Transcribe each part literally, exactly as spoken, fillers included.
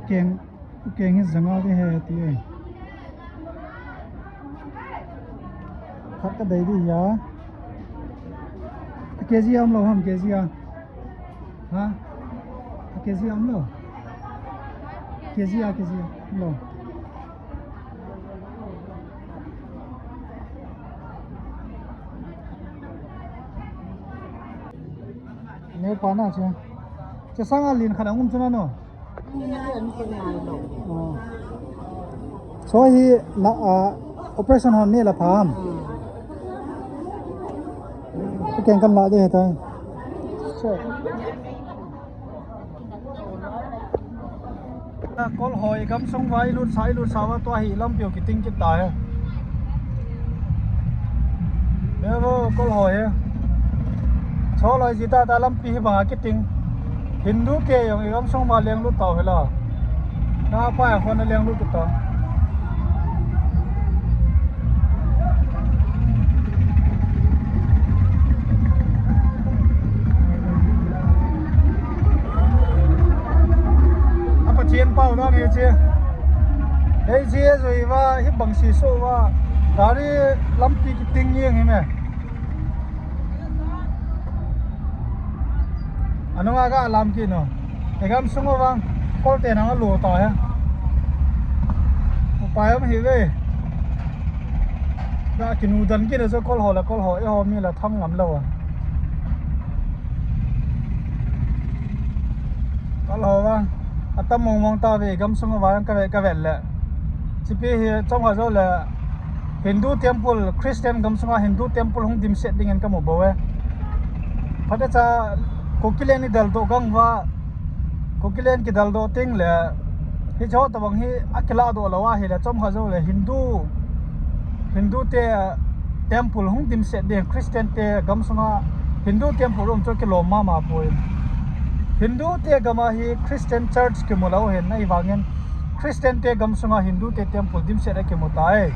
Keng, keng hi janga di he ti e. Khat ka dei di ya. A K G a um lo ham, K G a. Ha? A K G a um lo. K G a, K G a um lo. Neu pa na che. Che sanga lin khat a um chu na no. Cho hi na, a, operation hon ni la pham. Keng kan la de ta. Kol hoi gamsung vai lut sai lut sa va tua hi lampiu kiting kit ta he. Evo kol hoi he. Cho loi ji ta ta lampi hi banga kiting. Hindu te jong i gamsung ma leng lut tau hela. Na pa ya khon leng lut ta. A Pathian pau dan hi che. Hei che zui va hi bang si so va. Gari lampi kiting jeng hi me. Anunga ka alam kit no. Egam sunga vang kol te nang alo ta he. Upai um hi ve. Ka kinu dan kit na chu kol ho la kol ho, eiho mi la tham ngam lo a. Kol ho vang atam mong mong ta ve, gamsung a vang ka ve, ka ve le. Chipi hi chom ha jo le. Hindu temple, Christian gamsunga Hindu temple hung dimset dingin ka mu bou e. Phatecha Kukiland i daldoh gang uva, Kukiland kidaldoh teng le, hiche ho tabang hi akiladoh lou ahile, chomkhat jou le Hindu, Hindu te temple hung dimset ding, Christian te gamsunga Hindu temple um chu kilom mama poi. Hindu te gama hi Christian church kimu lou hin, ahivangin Christian te gamsunga Hindu te temple dimset akimu tai.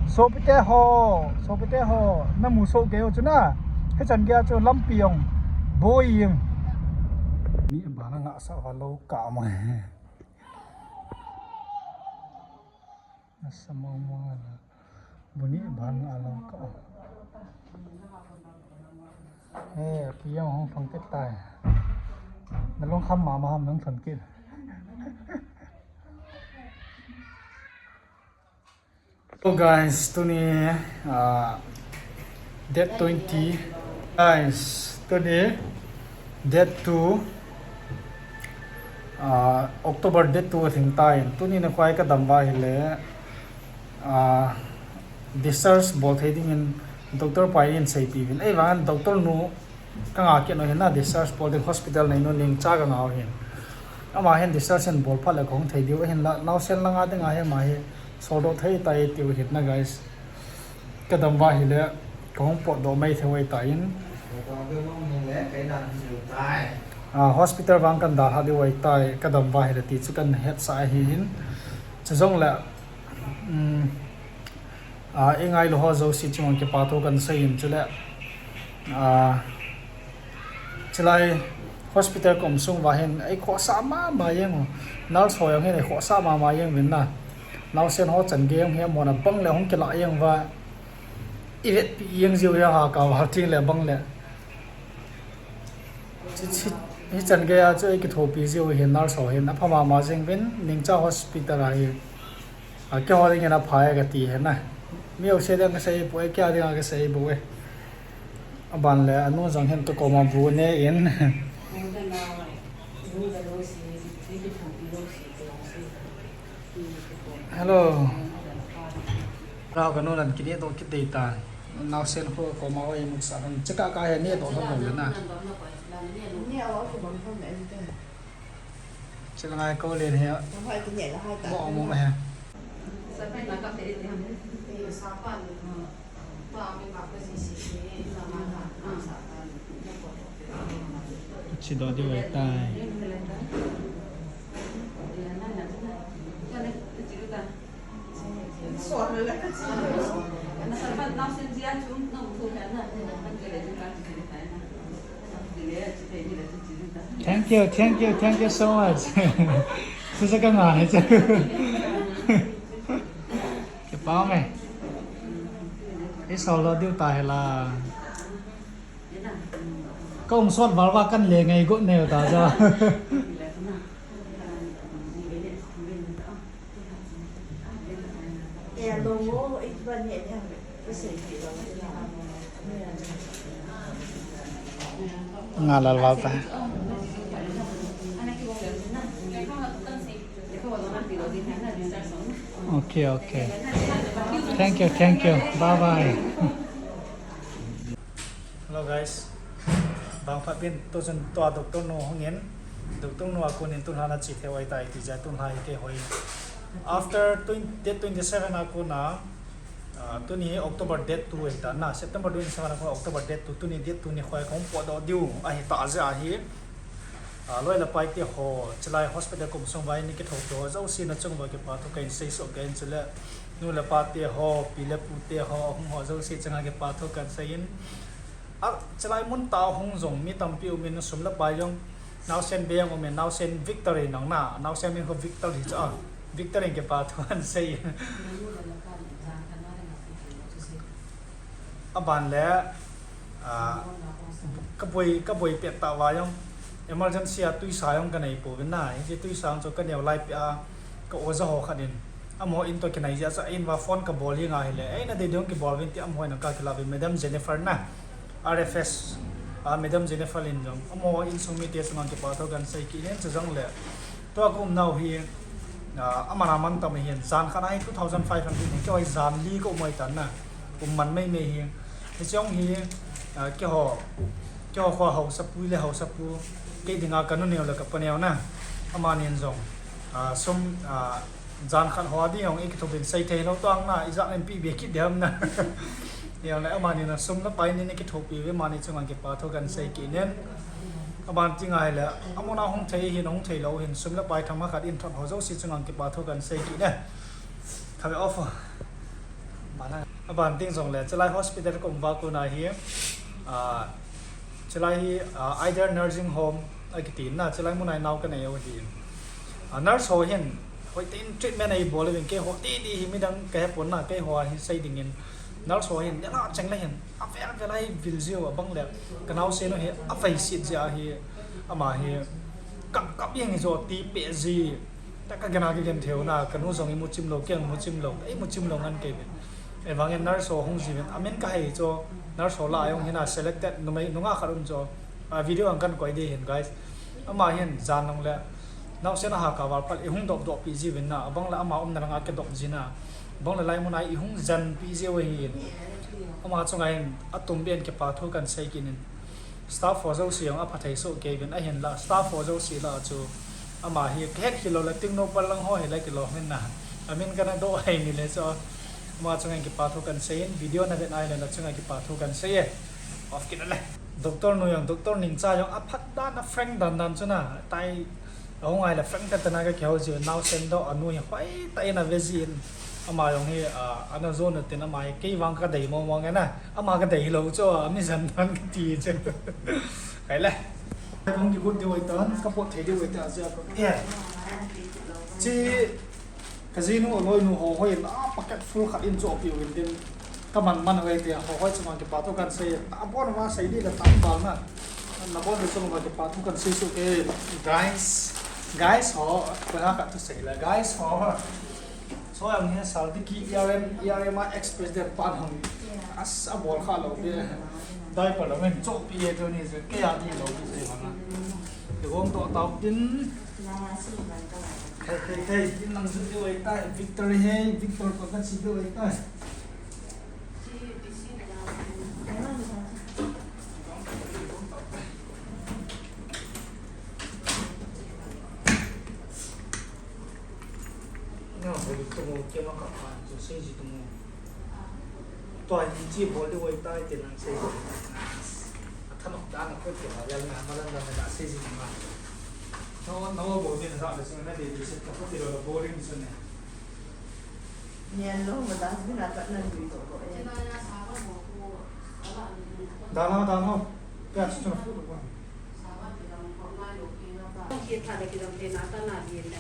Sopite ho, sopite ho, namu soh kei u chu na. Hichan geiya chu lampi jong boi jeng. Ni bana ngahsah uva lou kah mo. Asa mong mong a la. Buni ban a lou kah. He, pi jong hung thong kit tai. Nalung kham mama ham nang thon kit. Hello guys, tuni, ah, date twenty. Guys, tuni date two, ah, October date two athing tai. Tuni nikho a kadam uva ahile, ah, discharge bol thei dingin doctor pa in seipi uvin. Ahivangin doctor nu kanga kit u hin na, discharge bol ding hospital nei nu Nengcha kanga u hin. Ama hin discharge hin bol phat le kahung thei diu ahin la, naosen langa dinga hi ama hi soldoh thei tai tiu hin na guys. Kadam uva ahile kahung potdoh mai thei u ahitai. Ah, hospital vang kan dalha diu ahitai, kadam uva ahile ti chu kan hetsah ahi hin. Chujongle, um, ah, i ngailu ho jouse chunga kipathu kan seiyin chule, ah, chulai hospital ka um sung uva hin eikhohsah mama jeng u. Nurse ho jong hin eikhohsah mama jeng uvin na. Naosen ho chan gei jong hi amona bang le hung kilah jeng uva. I vetpi jeng jiu hi a ka val ting le bang le. Chi, chi, hichan geiya chu eikithopi jiu hin nurse ho hin apha mama jeng uvin Nengcha hospital a hi. A, keiho dingin apha e kati hin na. Mi jouse dinga kasei poi, keiho dinga kasei poi. Aban le anu jong hin kakoma bu ne in. Hello. Rao kanu nan kine to kit dei ta. Naosen ho koma ho imu sa kan. Cheka ka he ne to thon lo na. Chila ngai ko len he. Mo mo he. Chi do di wai tai. Thank you, thank you, thank you so much. Sa ka nga ne sa. Kipa me. Isol lo diu ta hi la. Ka um sot val va kan le ngai got neu ta sa. Nga lal val ta. Okay, okay. Thank you, thank you. Bye bye. Hello guys. Bang phat bin tu chun tua doctor nu hung in. Doctor nu a kon in tun hana chi thei wai tai ti ja tun hai te hoi. After twenty, date twenty-seven a kon a, ah, tuni October date two ahi ta na, September twenty-seven a kon October date two, tuni date two ni khoi kong po do diu ahi ta ja ahi. Ah, loi le pai te ho, chilai hospital kum sung vai ni kitho te ho, jouse na chung vai kipa thu kan sei so kan chule. Nu le pa te ho, pi le pu te ho, hung ho jouse chunga kipa thu kan sei in. A, chilai mun ta hung jong mi tampi um in sum le pai jong. Naosen be jong um in, naosen Victor in nang na, naosen min ko Victor hi cha. Victor in kipa thu kan sei in. Aban le, ah, ka boi, ka boi pet ta va jong emergency a tuisa jong ka nei pouvin na, hiche tuisa jong chu ka neo lai peh a, ka oja ho khat in, amaho in toh kinai jeh a chu in va phone ka bol jing ahile, eina dei dei jong kibol uvin ti amaho in ka kila uvin, Madam Jennifer na, R F S, ah, Madam Jennifer in jong, amaho insung mite chunga kipa thu kan sei kit in, chujongle, tua ka umnau hi, ah, aman aman tam ahin, jan khat a hi two thousand five hundred hi, keiho hi jan li ka um ahi tan na, um man mei mei hi. Hiche jong hi, ah, keiho, keiho kho haosapu le haosapu, kei dinga ka nu neo le ka pa neo na, amani in jong, ah, sum, ah, jan khat ho a ding jong i kithopi in sei thei lou tang na, ijat in pi be kit ding ham na. Neo le amani in sum le pai ni na kithopi uve, amani chunga kipa thu kan sei kit in. Aban ti ngai le, amun a hung thei hin, hung thei lou hin, sum le pai themkhat in thot ho jouse chunga kipa thu kan sei kit in. Khabe off. Aban a, aban ding jongle, chilai hospital ka um va kon a hi, ah, chilai hi, ah, Adair Nursing Home akiti na, chilai mun a hi nao ka nei u ahi. Ah, nurse ho hin, hoitah in treatment eibol uvin, keiho titi hi midang ka hepon na, keiho a hi sei ding in, nurse ho hin, nilhah cheng le hin, avel vel a eivil jiu, abang le, ka naosen u hi, avei sit jeh a hi, ama hi, kap kap jeng hi jo, ti peh ji, Ta ka gena ka gen thei u na, ka nu jong imu chim lou, kei jong imu chim lou, imu chim lou ngan kei ve. Ahivangin nurse ho hung ji uvin, amin ka hei chu, nurse ho lah a jong hin a selected, numei, nungah khat um chu, a video ang kan koi ding hin, guys. Ama hin jan nung le, naosen a ha ka val pal, i hung dop dop pi ji uvin na, abang le ama umna langa kei dop ji na, abang le lai mun a i hung jan pi ji u ahin. Ama chunga hin, atum ben kipa thu kan sei kit in. Staff ho jouse jong apha thei soh kei uvin ahinla, staff ho jouse lah a chu ama hi ka het khel lou le, Tengnoupal lang ho hi le kilom in na. Amin kana doh hei ni le chu. Ama chunga kipa thu kan sei in, video na vet nai le na chunga kipa thu kan sei e. Off kit le. Doctor nu jong, Doctor Ningcha jong aphat dan a frank dan dan chu na. Tai Ahung ahile frank tah tah in ka kihou jiu, naosen doh, anu hi hoitah in ave jin. Ama jong hi, ah, ana jon u tin ama hi kei vang ka dei mong mong e na. Ama ka dei lou chu, a mi jan dan ka ti chu. Kai le. Kong kigot diu ahi tan, ka pot thei diu ahi tan, jia ko. Yeah. Chi Ka jinu, a loinu ho, hoi in, a pocket full khat in chohpeh uvin tin, ka man man u ahi tia, ho, hoi chunga kipa thu kan sei, abon uva sei di le tam bal na. Nabon u chunga kipa thu kan sei soh e. Guys, guys ho, koi ha khat thu sei le, guys ho. So jong hi Saldiki E R M, E R M a ex-president pan hung. As, abol kha lou di. Diaper lo men chohpeh e tuni chu, kei a di lou di sei hon a. Kei gong toh tao tin. Thei, thei, thei, in lang jut diu ahi tai, Victor hi, Victor ko ka chi diu ahi tai. Na, bol tu mo, kei ma ka pa, tu sei ji tu mo. Tua hi chi bol diu ahi tai, ti lang sei ji. A thanop dan a ko ti la, ya na ma lan dan a sei ji ma. No, no, bol din sa le sun na de, de se ka ko ti lo, boring sun ne. Nian lo, ma dustbin a pat nan dui to ko e. Dan ho, dan ho. Pia chu chu na fu lo ko. Ki tha le ki dam te na ta na di na.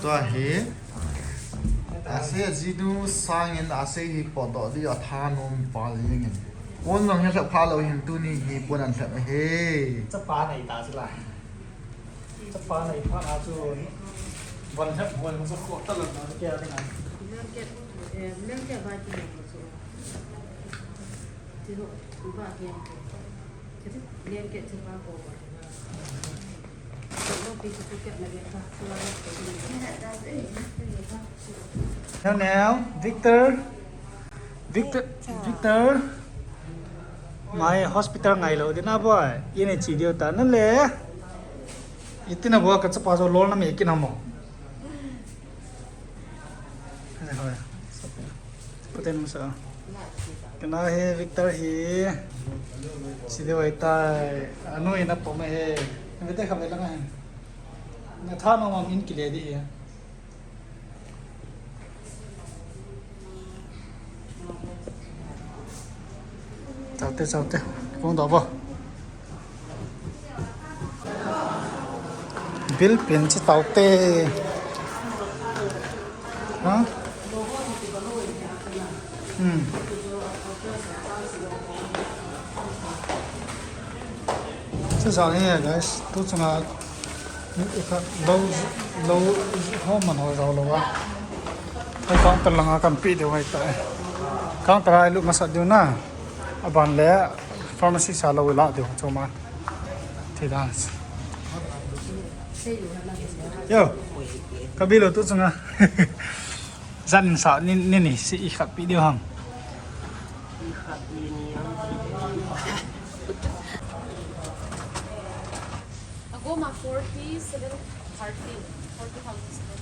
Tua hi, ase ji du sangin ase hi potdoh di a thanom pa jingin. Pon jong hi lhep pha lou hin tuni hi pon an lhep ahi. Chapa nei ta chu la. Chapa nei pha a chu. Van lhep hoi ma sa ko ta la na ke a ding a. Blanket, eh, blanket ba ki lhep ma chu. Ti ho, ba ki lhep. Neo, neo, Victor. Victor, Victor. Mai hospital ngai lou ding na boy. Ini chi diu ta na le. Iti na boy ka chapa jo lol na me ki na mo. Hoi, hoi. Puten mo sa. Kana hi Victor hi. Sidi wai tai. Anu ina pom he. Nang te khabe lang he. Na tha ma ma min kile di he. Chaute, chaute. Kong do bo. Bill pen chi taute. Ha? Hmm. Chu jang hi guys, tu chunga lou, lou ho man ho jao lou a. Hei counter langa kan pe diu hei ta. Counter a ilut masat diu na. Aban le pharmacy sa lou la diu chuma. Thi dance. Yo. Ka bill tu chunga. Jan sa ni ni ni si i khat pe diu ham. Agoma forty seven thirty, forty thousand seven.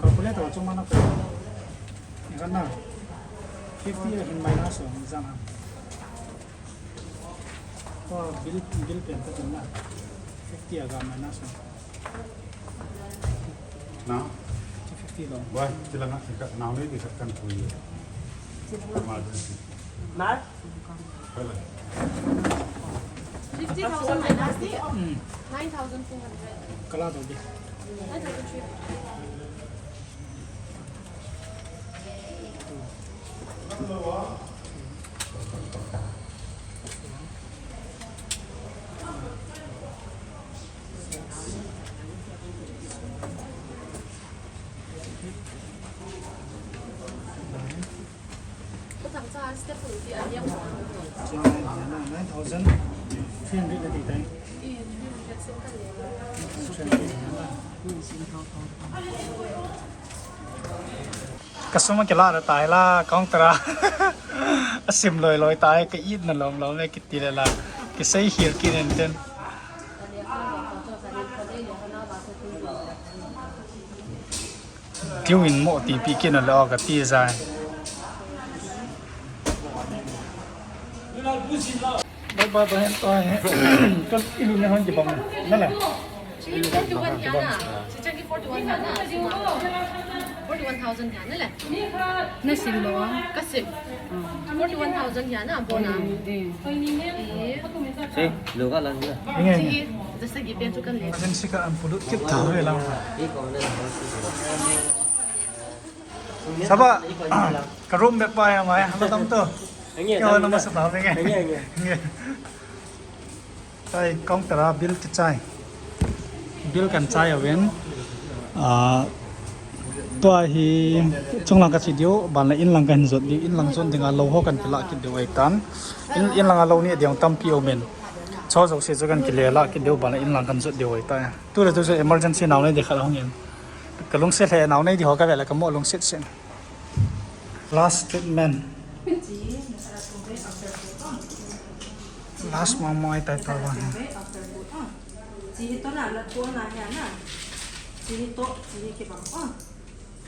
Calculator chunga na ko. Ni kan na. Fifty a hin minus o, ni jang ham. Ko bill, bill pen ta na. Fifty a ga minus o. Na? Fifty lo. Wai, chilanga, chika, naunei di khat kan pui. Emergency. Mar? Hello. Fifty thousand minus di? Hmm. Nine thousand two hundred. Kala do di. Nine thousand three hundred. Nine thousand three hundred na ti tai. Ka sum a kila da tai la, counter a. A sim loi loi tai, ka it na lom lom le kiti le la. Kisei hil kit in ten. Tiu in mo ti pi kit na le o ka ti jai. Ba ba ba hen to hen. Ka ilu na han ki bang na la. Forty-one thousand hian a le. Na sim lo a. Ka sim. Forty-one thousand hian a bon a. Eh. Sei, lo ka lang na. Inge. Chi, jasa gi pen chu kan le. Agency ka an pulut kit ta ve lang. Saba, ka room be pa ya mai, halo tam to. Inge, kya na masa ta ve inge. Inge, inge. Inge. Chai counter a bill kichai. Bill kan chai a ven. Ah, tua hi chunglang ka chi diu, ban la inlang kan jot diu, inlang jot ding a lo ho kan kila kit diu ai tan. In, inlang a lo ni diang tampi o men. Cho jo se jo kan kile la kit diu, ban la inlang kan jot diu ai ta. Tu le tu se emergency nau ne de khat hong in. Ka lungset le nau ne di ho ka ve la ka mo lungset sen. Last treatment. Last mama ai tai pa wan. Chi hi to na la to na ya na. Chi hi to, chi hi ke bang. Oh.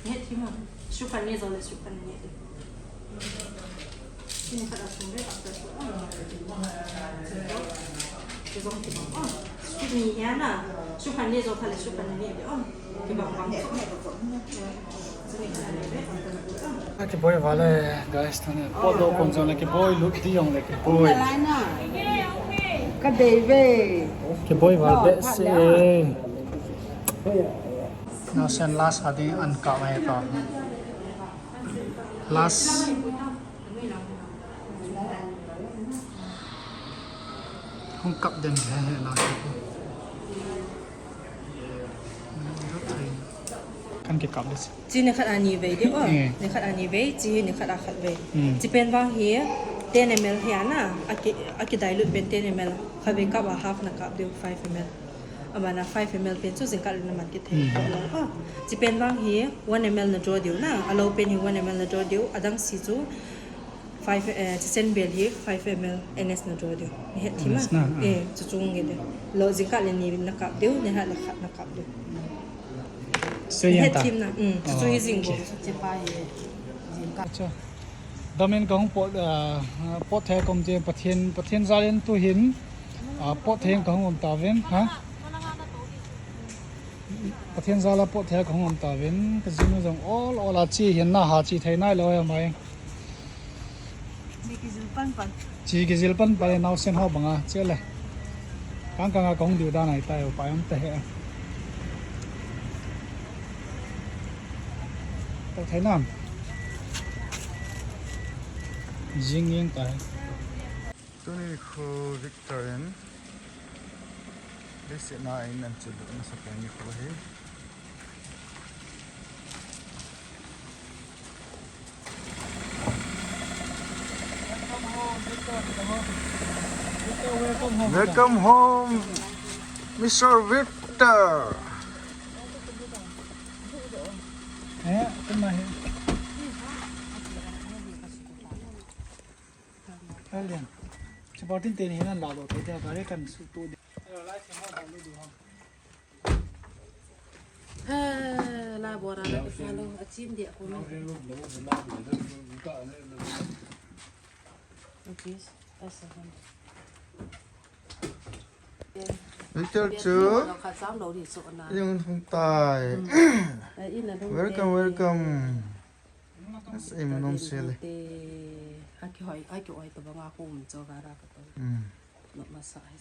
Ni thi mo. Shukan ni zo le shukan ni. Chi ni khat a sum le after to. Oh. Chi to. Chi zo ke bang. Oh. Chi ni ya na. Shukan ni zo kha le shukan ni de. Oh. Kiboi vale, guys, tuni pot doh kon jong le kiboi, lut ding jong le kiboi. Ka dei ve. Kiboi val behseh. Naosen last ha ding an kap mai ta. Last. Hung kap den he he na. Kan kikap ding. Chi ni khat a ni vei ding, oh. Eh. Ni khat a ni vei, chi hi ni khat a khat vei. Hmm. Chi pen vang hi ten M L hi ana, aki, aki dilute pen ten M L. Kha vei kap a half na kap ding five M L. Amana five M L pen chu jingkah le na man kit thei. Hmm. Ko lo, oh. Chi pen vang hi one M L na draw diu na, a lo pen hi one M L na draw diu, adang si chu five, eh, chi sen bel hi five M L N S na draw diu. Ni het thim a. N S na, ah. Eh, chu chung nge de. Lo jingkah le ni na kap diu, ni hat le khat na kap diu. Sei ni yan het ta. Thim na, mm, chu chu hi jing bo. Oh, okay. Chi pa hi jingkah. Acha. Damin ka hung pot, ah, pot thei kom je Pathen, Pathen jal in tu hin, ah, pot thei ka hung um ta ven, ha? Pathen jal a pot thei ka hung um ta ven, ka jing jong ol ol a chi hin na ha chi thei nai lo ya mai. Chi kijil pan pan. Chi kijil pan pan le naosen ho banga, che le. Kang kang a kong diu dan ai tai, upai um ta he. Tau thei nam. Jing jing tai. Tuni khu Victor in. Desi na in an chu na sa pen ni khu hi. Welcome home, Mister Victor. Eh, kena he. Kalian. Seperti teni nan lalo, kita gari kan sutu. Hello, live mo dulu dulu. He, la bora la ka lo, a chin dia ko me. Okay, asa han. Victor chu. Ka cham lo ni so na. Yung hung tai. Hmm. Ai, ina dong. Welcome, te. Welcome. As im nom se le. Te, aki hoi, aki hoi to banga ko um cho gara ka to. Hmm. No masa hai.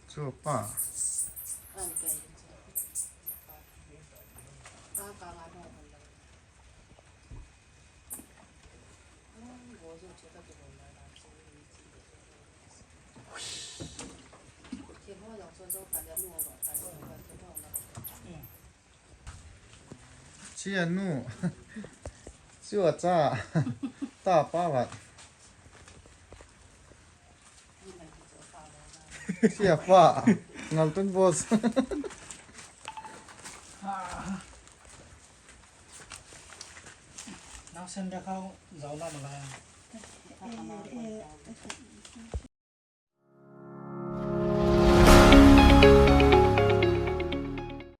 Chu pa. Chia nu. Chia cha. Ta pa vat. Chia pa. Ngal tung boss. Nang sen da kau zau la ma la.